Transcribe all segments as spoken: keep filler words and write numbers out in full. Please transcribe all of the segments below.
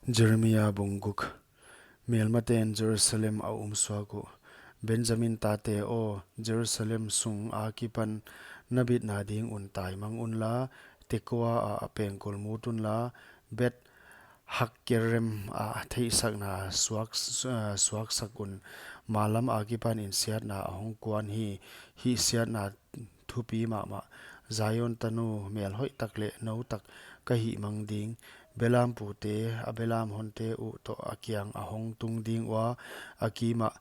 Jeremia bung guk. Melmaten Jerusalem a um suak uh. Benjamin tate aw, Jerusalem sung akipan na bitna ding un taimang unla, Tekoa ah a pengkul mut unla, Beth Hakkerem ah theihsakna suak, ah, suaksak un. Malam akipan in siatna a hong kuan hi, hih siatna thupi mahmah. Zion tanu melhoih tak leh nou tak ka hihmang ding. Belam pute, a belam honte uh toh a kiang a hong tung ding ua, a kimah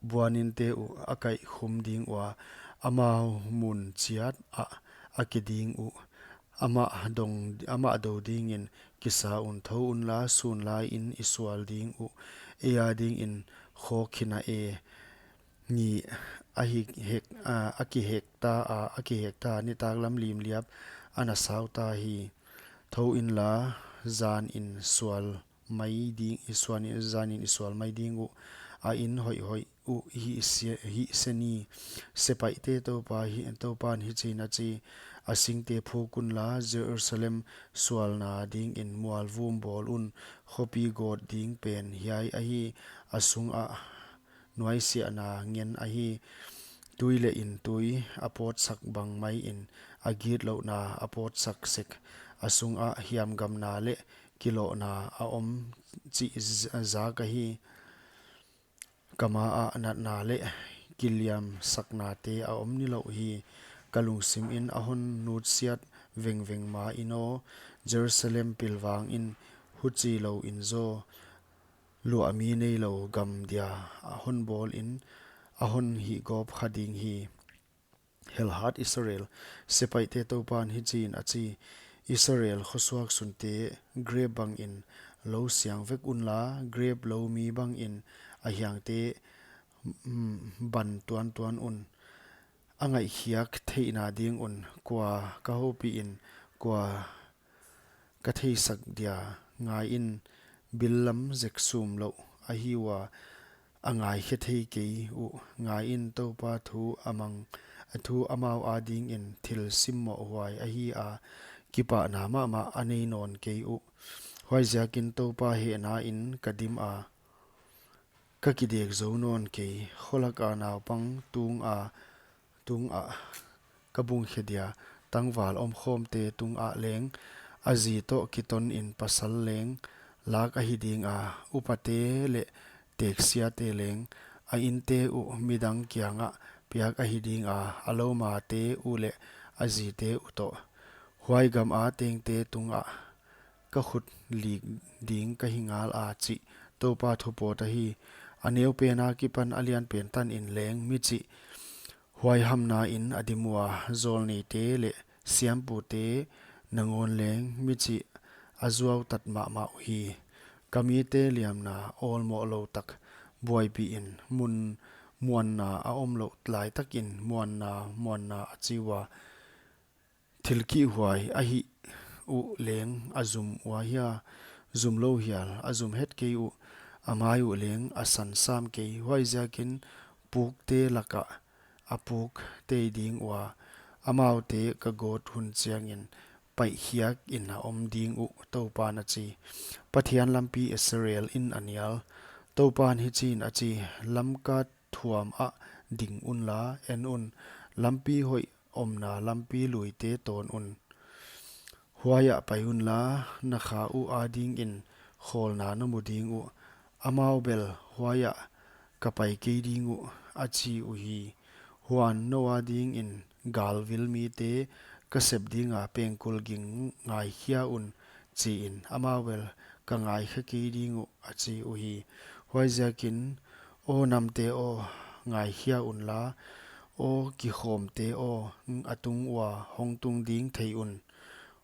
buaninte uh a kaihkhum ding ua, amau mun chiat ah a ke ding uh. Amah dong, amah do dingin kisa un. Thou unla, sun lai in i sual ding uh, ei a dingin khawk hi na e. Ni a hi hek, a, a kihek ta a, a kihek ta, nitaklam limliap a na sau ta hi. Thou inla, zan in sual mai ding, i suan in, zan in i sual mai ding uh, a in hoihhoih uh hih se, hih se ni. Sepaihte Toupa hi, Toupan hichiin a chi, a singte phuk unla, Jerusalem sualna dingin mualvum bawl un. Khopi gawt ding pen hiai ahi, a sungah nuaisiahna ngen ahi. Tui leh in tui a pawtsak bang maiin, a gitlouhna a pawtsak sek. A sungah hiamgamna leh kilohna a om chih z-, zak ahi. Ka ma ah natna leh kiliamsaknate a om nilouh hi. Ka lungsim in a hon nutsiat vengveng ma in aw, Jerusalem pilvang in, huchi lou in zaw. Luahmi neilou gam dia a hon bawl in, a hon hihgawp kha ding hi. Helhat Israel, sepaihte Toupan hichiin a chi, Israel khosuak sunte grep bangin lou siang vek unla, grep lou mi bangin a hiangte, mm, ban tuantuan un. A ngaihkhiak theihna ding un, kua ka houpihin, kua ka theisak dia. Ngai in, bil lam zek sum louh ahi ua, a ngaikhe thei kei uh. Ngai in, Toupa thu a mang, a thu amau a dingin thil simmoh huai ahi a, kipahna mahmah a nei nawn kei uh. Huaiziakin Toupa hehna in ka dim a, ka kidek zou nawn kei. Kholak a naupang tung a, tung ah ka bungkhe dia, tangval omkhawmte tungah leng, a zi toh kiton in pasal leng lak ahi ding a, upate leh teksiate leng, a inte uh midang kiangah piak ahi ding a, a loumate uh leh a zite uh toh. Huai gam a tengte tungah ka khut lik ding ka hi ngal a, chih Toupa thu pawt ahi. A neupen akipan a lianpen tan in leng mi chih huaihamna in a dim ua, zawlneite leh siampute nangawn leng mi chih a zuautat mahmah uhi. Ka mite liamna awlmoh lou tak buaipihin, mun muanna a omlouh laitakin muanna, muanna a chi ua. Thil kihhuai a hih uh leng a zum ua hia, zum lou hial a zum het kei uh, a mai uh leng a san sam kei. Huaiziakin pukte lakah a puk tei ding ua, amaute ka gawt hun chiangin paihkhiak in a om ding uh, Toupan a chi. Pathian lampi Israel in a nial. Toupan hichiin a chi, Lamka thuam ah ding unla, en un, lampi hoih omna lampi luite tawn un. Huaiah pai unla, na kha uh a dingin khawlna na mu ding uh. Amau bel, Huaiah ka pai kei ding uh, a chi uhi. Huan nou a dingin galvil mite ka sep ding a, pengkul ging ngaikhia un, chiin, amau bel ka ngaikhe kei ding uh, a chi uhi. Huaiziakin, aw namte aw, ngaikhia unla, aw kikhawmte aw, a tung ua hong tung ding thei un.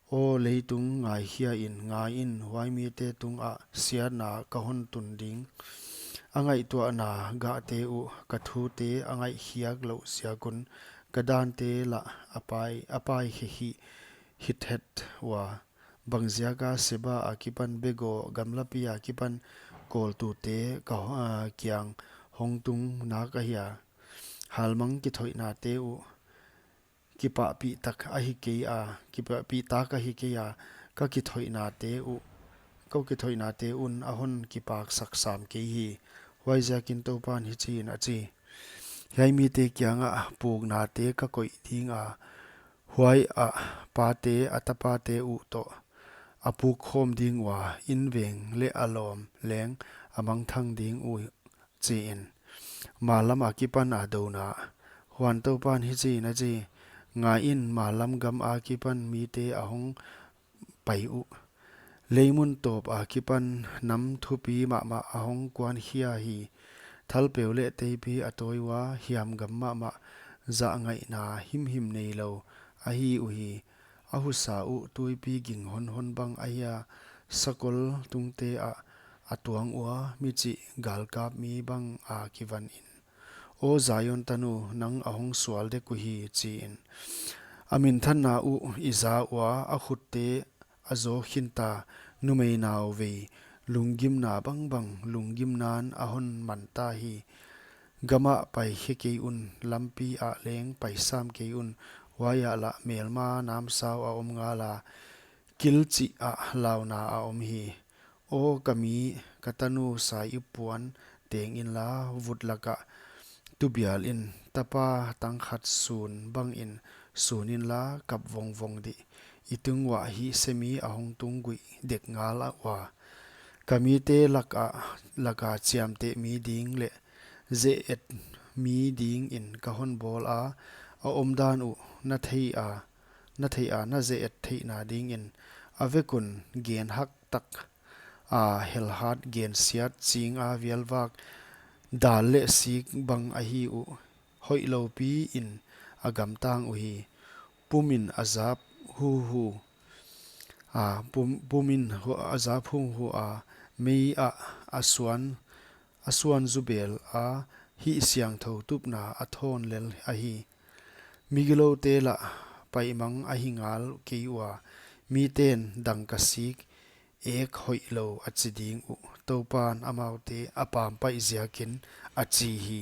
Aw leitung, ngaikhia in, ngai in, huai mite tungah siatna ka hon tun ding. A ngaihtuahna gahte uh ka thute a ngaihkhiak louh ziak un, ka dante lah a pai, a paikhe hi, hithet ua. Bangziaka Seba akipan, Bego gamlapi akipan kawltute ka, ah, kiang hong tung nak ahia? Halmang kithoihnate uh kipahpih tak ahi kei a, kipahpih tak ahi kei a, ka kithoihnate uh kou kithoihnate un a hon kipaksak sam kei hi. Huaiziakin Toupan hichiin a chi: Hiai mite kiangah puknate ka koih dinga, huaiah pate a tapate uh toh a pukkhawm ding ua, inveng leh a lawm leng a mangthang ding uh, chiin. Mallam akipana douna. Huan Toupan hichiin a chi: Ngaiin, mallam gam akipan mite a hong pai uh. Leimun tawp akipan nam thupi mahmah a hong kuankhia hi. Thalpeu leh teipi a tawi ua, hiamgam mahmah, zahngaihna himhim neilou ahi uhi. A husa uh tuipi ging honhon bang ahia, sakol tungte ah a tuang ua, michih galkap mi banga kivanin. Aw Zion tanu, nang a hong sual dek uhi, chiin. A minthanna uh i za ua, a khutte a zaw khinta, numei nauvei lunggimna bangbang lunggimnan a hon manta hi. Gamah pai khe kei un, lampi ah leng pai sam kei un, huaiah lah melma namsau a om ngala, kilchih ah launa a om hi. Aw ka mi, ka tanu, sai-ip puan teng inla, vut lakah tubialin, tapa tangkhat sun bangin sun inla, kap vongvong dih. I tung uah hihse mi a hong tungguih dek ngal ua. Ka mite lakah, laka chiamteh mi ding leh zeh-et mi dingin ka hon bawla, a omdan uh na theia, na theia na zeh-et theihna dingin. A vekun gen haktak a helhat gensiat chinga vialvak, dal leh sik bang ahi uh, hoihloupiin a gamtang uhi. Pumin a zap huhu a, pum, pumin hu-, a zap huhu a, mei ah a suan, a suan zubel a, hihsiangthou tupna a thawn lel ahi. Migiloute lah paihmang ahi ngal kei ua, miten dangkasik ek hoihlou a chi ding uh, Toupan amaute a pampaih ziakin a chi hi.